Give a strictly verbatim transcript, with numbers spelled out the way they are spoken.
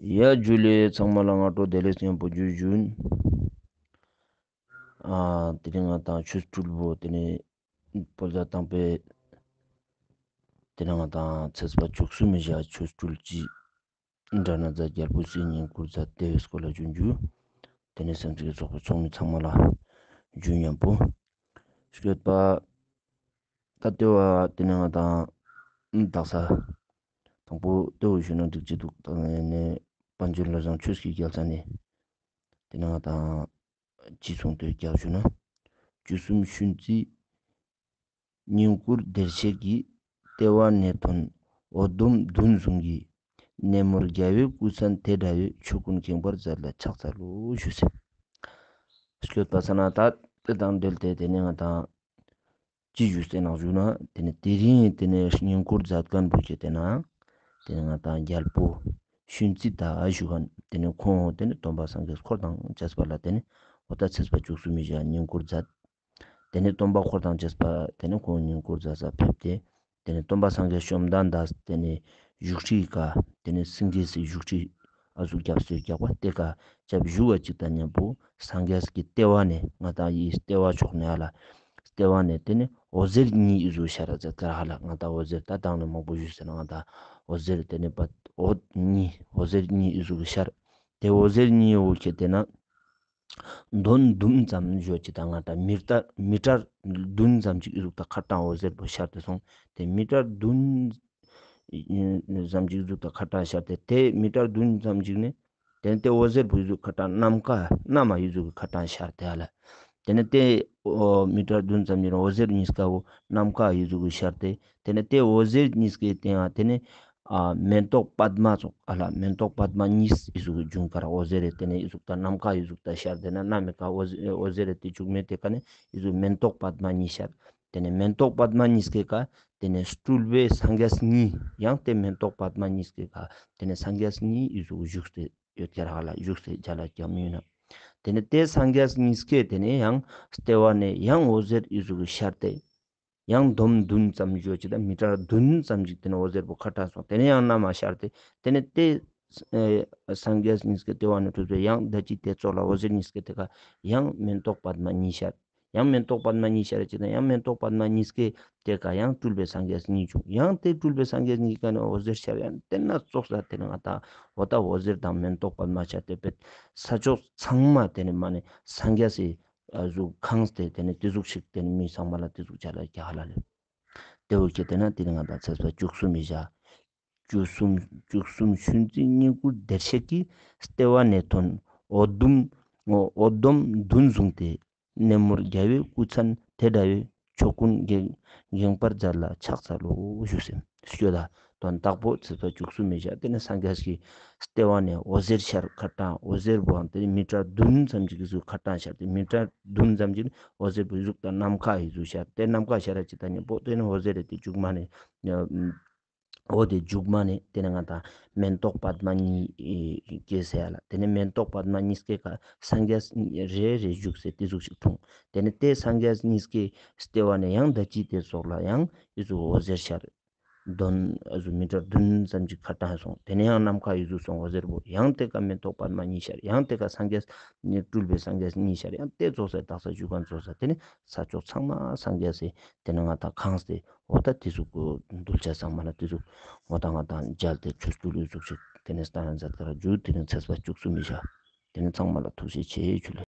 ཡ་ཇུ་ལེ། ཚང་མ་ལ་སྔ་དྲོ་བདེ་ལེགས་ཉམ་པོ་ཇུ་ཇུ། ཨ་དེ་རིང་ང་དང་ཆོ་འཕྲུལ་བོ་དེ་ནེ་བོད་ཟླ་དང་པོའི་དེ་ནེ་ང་དང་ཚེས་པ་བཅུ་གསུམ་མི་ཞག་ཆོ་འཕྲུལ་གྱི་འདྲ་ན་ཛ་རྒྱལ་པོ་སི་བསྙེན་བཀུར་ཛད་དེ་བོའི་སྐོར་ལ་ཇུ་ཇུ། དེ་ནེ་སེམས་ཅན་ཚོགས་པའི་ཚོགས་མི་ཚང་མ་ལ་ཇུ་ཉམ་པོ་ཞུས་པ། ད་དེ་བོ་དེ་ནེ་ང་དང་དག་ས་དང་པོ་དེ་བོ་ཞུས་ན་འགྲིག་ཅི་འདུག་ད་ནེ་པཎ་ཆེན་བློ་བཟང་ཆོས་ཀྱི་རྒྱལ་མཚན་ནེ་དེ་ནེ་ང་དང་ཅི་གསུངས་ཏེ་རྒྱག་ཞུ་ན། བཅུ་གསུམ་ཤུན་རྩི་བསྙེན་བཀུར་བདེར་གཤེགས་ཀྱི། ལྟེ་བ་གནས་དོན་འོད་འདོམ་བདུན་བཟུང་གི། གནས་མོར་རྒྱལ་བའི་སྐུ་མཚན་དེ་འདྲ་བའི། ཆོ་གུན་ཁེངས་པར་མཛད་ལ་ཕྱག་འཚལ་ལོ་ཞུས་སེ། ཞུས་པ་ས་ན་ད་དེ་དང་འབྲེལ་ཏེ་དེ་ནེ་ང་དང་ཅི་ཞུས་ཏེ་ནང་ཞུ་ན་དེ་ནེ་དེ་རིང་དེ་ནེ་བསྙེན་བཀུར་མཛད་མཁན་བོ་ཁྱེད་དེ་ན་དེ་ནེ་ང་དང་རྒྱལ་པོ་ཤུན་རྩི་ད་ཞུ་མཁན་དེ་ནེ་ཁོང་དེ་ནེ་སྟོན་པ་སངས་རྒྱས་འཁོར་དང་བཅས་པ་ལ་དེ་ནེ་འོ་ད་ཚེས་པ་བཅུ་གསུམ་མི་ཞག་བསྙེན་བཀུར་མཛད། དེ་ནེ་སྟོན་པ་འཁོར་དང་བཅས་པ་དེ་ནེ་ཁོང་བསྙེན་བཀུར་མཛད་ས་ཕེབས་ཏེ། དེ་ནེ་སྟོན་པ་སངས་རྒྱས་བཅོམ་ལྡན་འདས་དེ་ནེ་བཞུགས་ཁྲིའི་ཀ་དེ་ནེ་སེང་གེ་སི་བཞུགས་ཁྲི་ཨ་ཟུག་རྒྱབ་སེ་རྒྱག་པ་དེ་ཀ་རྒྱབ་བཞུགས་པ་ཅིག་དང་མཉམ་པོ་སངས་རྒྱས་ཀྱི་ལྟེ་བ་ནེ་ང་དང་ཡི་ལྟེ་བ་ཕྱོགས་ནེ་ཨ་ལ་ལྟེ་བ་ནེ་དེ་ནེ་འོད་ཟེར་གཉིས་ཨི་ཟུག་ཤར་ར་ཛད་ཀ་ཧ་ལ་ང་དང་འོད་ཟེར་ད་དང་ནེ་མང་པོ་ཞུས་ཟེར་ན་ང་དང་འོད་ཟེར་དེ་ནེ་པ་འོད་གཉིས་འོད་ཟེར་གཉིས་ཨི་ཟུག་ཤར། དེ་འོད་ཟེར་གཉིས་འོ་ཁྱེད་དེ་ན། འདོན་བདུན་ཙམ་ཞུ་ཅིག་དང་ང་དང་མི་ཊར་མི་ཊར་བདུན་ཙམ་ཅིག་ཨི་ཟུག་དང་ཁ་ཏང་འོད་ཟེར་བོ་ཤར་ཏེ་སོང་། དེ་མི་ཊར་བདུན་ཙམ་ཅིག་ཨི་ཟུག་དང་ཁ་ཏང་ཤར་ཏེ་དེ་མི་ཊར་བདུན་ཙམ་ཅིག་ནེ་དེ་ནེ་དེ་འོད་ཟེར་བོ་ཨི་ཟུག་ཁ་ཏང་ནམ་མཁའ་ནམ་མཁའ་ཨི་ཟུག་ཁ་ཏང་ཤར་ཏེ་ཨ་ལ། དེ་ནེ་དེ་མི་ཊར་བདུན་ཙམ་ཅིག་ནེ་འོད་ཟེར་གཉིས་ཀ་བོ་ནམ་མཁའ་ཨི་ཟུག་ཤར་ཏེ་དེ་ནེ་དེ་འོད་ཟེར་གཉིས་ཀའི་སྟེང་ང་དེ་ནེ་ཨ་མེ་ཏོག་པདྨ་ཙོགས་ཨ་ལ་མེ་ཏོག་པདྨ་གཉིས་ཨི་ཟུག་གི་བྱུང་ཀ་ར་འོད་ཟེར་རེ་དེ་ནེ་ཨི་ཟུག་དང་ནམ་མཁའ་ཨི་ཟུག་དང་ཤར་དེ་ན་ནམ་མཁའི་ཀ་འོད་ཟེར་རེ་དེ་བྱུང་མེད་དེ་ཀ་ནེ་ཨི་ཟུག་མེ་ཏོག་པདྨ་གཉིས་ཤར། དེ་ནེ་མེ་ཏོག་པདྨ་གཉིས་ཀའི་ཀ་དེ་ནེ་སྤྲུལ་པའི་སངས་རྒྱས་གཉིས་ཡང་དེ་མེ་ཏོག་པདྨ་གཉིས་ཀའི་ཀ་དེ་ནེ་སངས་རྒྱས་གཉིས་ཨི་ཟུག་བཞུགས་ཏེ་ཡོད་ཀ་ར་ཧ་ལ་བཞུགས་ཏེ་མཇལ་ལ་སྐྱབས་མི་ཡོད་ན། དེ་ནེ་དེ་སངས་རྒྱས་གཉིས་ཀའི་དེ་ནེ་ཡང་ལྟེ་བ་ནེ་ཡང་འོད་ཟེར་ཨི་ཟུག་གི་ཤར་ཏེ། ཡང་འདོམ་བདུན་ཙམ་ཞུ་ཅིག་དང་མི་ཊར་བདུན་ཙམ་ཅིག་དེ་ནེ་འོད་ཟེར་བོ་ཁ་ཏང་སོང་། དེ་ནེ་ཡང་ནམ་མཁའ་ཤར་ཏེ་དེ་ནེ་དེ་ཨེ་སངས་རྒྱས་གཉིས་ཀའི་ལྟེ་བ་ནེ་སྤྲུལ་པའི་ཡང་ད་ཅི་དེ་ཙོགས་ལ་འོད་ཟེར་གཉིས་ཀའི་དེ་ཀ་ཡང་མེ་ཏོག་པདྨ་གཉིས་ཤར། ཡང་མེ་ཏོག་པདྨ་གཉིས་ཤར་ཅིག་དང་ཡང་མེ་ཏོག་པདྨ་གཉིས་ཀའི་དེ་ཀ་ཡང་སྤྲུལ་པའི་སངས་རྒྱས་གཉིས་བྱུང་། ཡང་དེ་སྤྲུལ་པའི་སངས་རྒྱས་གཉིས་ཀ་ནེ་འོད་ཟེར་ཤར། ཡང་དེ་ན་ཙོགས་ལ་དེ་ནེ་ང་དང་འོ་ད་འོད་ཟེར་དང་མེ་ཏོག་པདྨ་ཤར་ཏེ་པེ་ས་ཕྱོགས་ཚང་མ་དེ་ནེ་མ་ནེ་སངས་རྒྱས་སི་ཨ་ཟུག་ཁང་སྟེ་དེ་ནེ་དེ་ཟུག་ཞིག་དེ་ནེ་མི་ཚང་མ་ལ་དེ་ཟུག་ཆ་ལ་རྒྱ་ཧ་ལ་ལེ། དེ་འོ་ཁྱེད་དེ་ན་དེ་རིང་ང་དང་ཚེས་པ་བཅུ་གསུམ་མི་ཞག་བཅུ་གསུམ་བཅུ་གསུམ་ཤུན་རྩི་བསྙེན་བཀུར་བདེར་གཤེགས་ཀྱི། ལྟེ་བ་གནས་དོན་འོད་འདོམ་འོད་འདོམ་བདུན་བཟུང་སྟེ། གནས་མོར་རྒྱལ་བའི་སྐུ་མཚན་དེ་འདྲ་བའི། ཆོ་གུན་ཁེངས་ཁེངས་པར་མཛད་ལ་ཕྱག་འཚལ་ལོ་ཞུས་སེ། ཞུ་ད་དོན་དག་པོ་ཚེས་པ་བཅུ་གསུམ་མི་ཞག་དེ་ནེ་སངས་རྒྱས་ཀྱི་ལྟེ་བ་ནེ་འོད་ཟེར་ཤར་ཁ་ཏང་འོད་ཟེར་བོའང་དེ་ནེ་མི་ཊར་བདུན་ཙམ་ཅིག་གི་ཟུག་ཁ་ཏང་ཤར་ཏེ་མི་ཊར་བདུན་ཙམ་ཅིག་འོད་ཟེར་བོའི་ཟུག་དང་ནམ་མཁའ་ཡི་ཟུག་ཤར་ཏེ་ནམ་མཁའ་ཤར་ར་ཅིག་དང་མཉམ་པོ་དེ་ནེ་འོད་ཟེར་རེ་དེ་མཇུག་མ་ནེ་འོ་དེ་མཇུག་མ་ནེ་དེ་ནེ་ང་དང་མེ་ཏོག་པདྨ་གཉིས་སྐྱེས་སེ་ཡ་ལ། དེ་ནེ་མེ་ཏོག་པདྨ་གཉིས་ཀའི་ཀ་སངས་རྒྱས་རེ་རེ་བཞུགས་སེ་དེ་ཟུག་ཞིག་འཁྲུངས། དེ་ནེ་དེ་སངས་རྒྱས་གཉིས་ཀའི་ལྟེ་བ་ནེ་ཡང་ད་ཅི་དེ་ཙོགས་ལ་ཡང་ཨི་ཟུག་འོད་ཟེར་ཤར། འདོན་ཨ་ཟུག་མི་ཊར་བདུན་ཙམ་ཅིག་ཁ་ཏང་སོང་། དེ་ནེ་ཡང་ནམ་མཁའ་ཨི་ཟུག་སོང་འོད་ཟེར་བོ། ཡང་དེ་ཀ་མེ་ཏོག་པདྨ་གཉིས་ཤར། ཡང་དེ་ཀ་སངས་རྒྱས་སྤྲུལ་པའི་སངས་རྒྱས་གཉིས་ཤར། ཡང་དེ་ཙོགས་སེ་དག་ས་བཞུགས་མཁན་ཙོགས་སེ་དེ་ནེ་ས་ཕྱོགས་ཚང་མ་སངས་རྒྱས་སི་དེ་ནེ་ང་དང་ཁང་སྟེ་འོ་ད་དེ་ཟུག་གི་གདུལ་བྱ་ཚང་མ་ལ་དེ་ཟུག་འོ་ད་ང་དང་མཇལ་ཏེ་ཆོ་འཕྲུལ་ཨི་ཟུག་ཞིག་དེ་ནེ་སྟན་མཛད་ཀ་ར་ཞུ། དེ་ནེ་ཚེས་པ་བཅུ་གསུམ་མི་ཞག་དེ་ནེ་ཚང་མ་ལ་ཐུགས་རྗེ་ཆེ་ཞུ་ལེ།